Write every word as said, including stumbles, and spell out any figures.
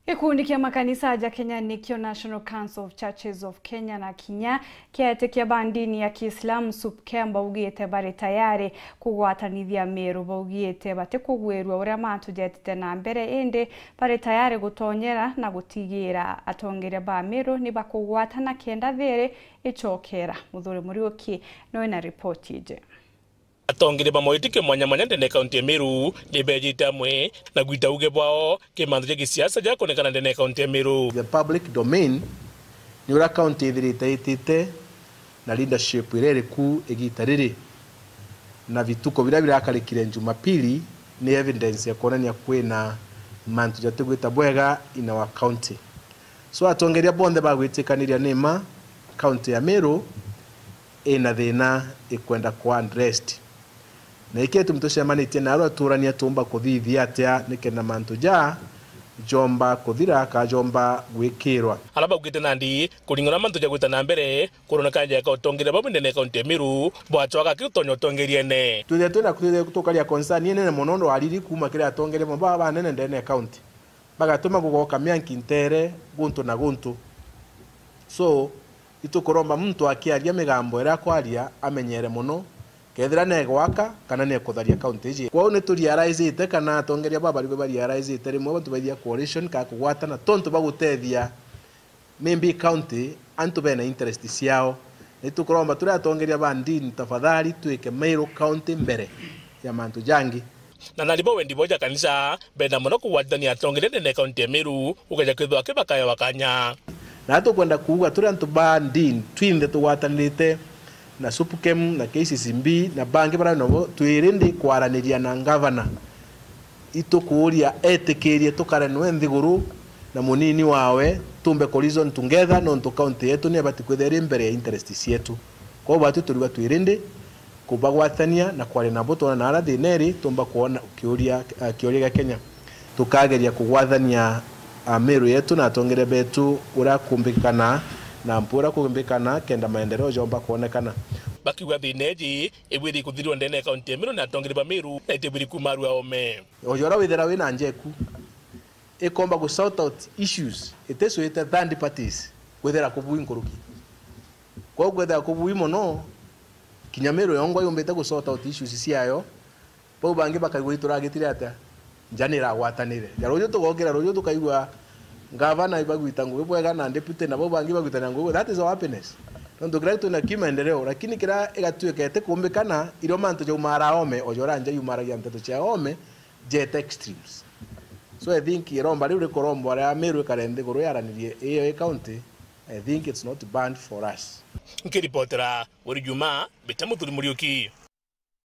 Gikundi kia makanisa ja Kenya nikio National Council of Churches of Kenya na kinya kietikia ba ndini ya Kiislamu, SUPKEM, baugite bari tayari kugwatanithia Meru. Baugite batikugwirua uria mantu jetite na mbere, indi bari tayari gutonyera na gutigira atongeria ba Meru ni bakugwatana kenda thiri icokera. Muthuri Muriuki noe na ripoti iji. Atongeria ba mawitiki mwanya mwanya ndene ya kaunti ya Meru ni bejite amwe na gwita uge bwao ki mantu ja gisiasa jakonekana ndene ya kaunti ya Meru. The public domain ni uria kaunti ithirite itite na leadership iria iri ku igita riri, na vituko biria birakarikire Jumapili ni evidence ya kwonania kwina mantu jatigwita bwega in our county. So atongeria bonthe bagwitikaniria ni ma, kaunti ya Meru ina thina ikwenda kwa addressed. Na iki gitumi tucemanitie na arua aturania tuumba kuthithia atia nikenda mantu ja jomba kuthira ka jomba gwikirwa. Ala baugite nandi, kuringana na mantu ja gwita na mbere, kuroneka nja ya utongeria bau ndene ya kaunti ya Meru bwacwaga ki utonya utongeriene. Twithire twina twithire tukaria concern inene mono nontu ariri kuuma kiri atongeria bamwe baba banene ndene ya kaunti bagatuma gugoka mianki ntere guntu na guntu. So, itukuromba muntu akiaria migambo iria akwaria amenyere mono, kethira ni egwaka kana ni ekutharia kaunti iji. Kwou ni turealizite kana atongeria babarigwe barealizite rimwe bantu baithia coalition kana kugwatana tontu bagutethia maybe county antu bena interest ciao. Ni tukuromba turi atongeria ba ndini, tafadhali twike Meru County mbere ya mantu jangi. Na nandi bo wendi bo ja kanisa benda mono kugwatithania atongeria ndene ya kaunti ya Meru, gukeja kwithwa ki bakaewa kanya. Na tukwenda kuuga turi antu ba ndini twinthe tugwatanirite na SUPKEM na K C C B na bangi baria nabo twiri ndi kwaraniria na ngavana. Itukuuria etikirie tukare nwe nthiguru na munini wawe, tumbe ku reason together, nontu county yetu ni ibati kwithira iri mbere ya interest cietu. Kwou batu turiuga twiri ndi kubagwatania na kwaria nabo, twona na aria thina iri, tumba kwona kiuria, ah, kiuria gia Kenya. Tukageria kugwathania, ah, Meru yetu na atongeria betu uria kumbikana na mpu uria kumbikana, kenda maendeleo jomba kwonekana. Bakiuga thina iji ibwiri kuthirwa ndene ya kaunti ya Meru na atongeria ba Meru na itibwiri kuuma arua ome. Ojo uria withira wina njeku ikomba gu sort out issues iticwite third parties, kwithira kubui nkuruki. Kwou kwithira kubui mono, kinya Meru yongwa yumbite gu sort out issues ciayo. Bau bangi bakaigua ituragitire atia? Nja ni iragwatanire. Ja ruju tugokira ruju tukaigua ngavana ibagwita ngugi bwega na deputy na bau bangi bagwitana ngugi bwega. That is our happiness. Nontu kiria twina ki maendeleo, lakini kiria igatuika itikumbikana, irio mantu jaumara ome, ojo uria nja yumaragia nteto cia ome, jete extremes. So I think iromba riu rikombwa ria Meru ikare nthiguru yaranirie iyo i county, I think it's not banned for us. Nkiripotera Wiri Juma, mbita Muthuri Muriuki.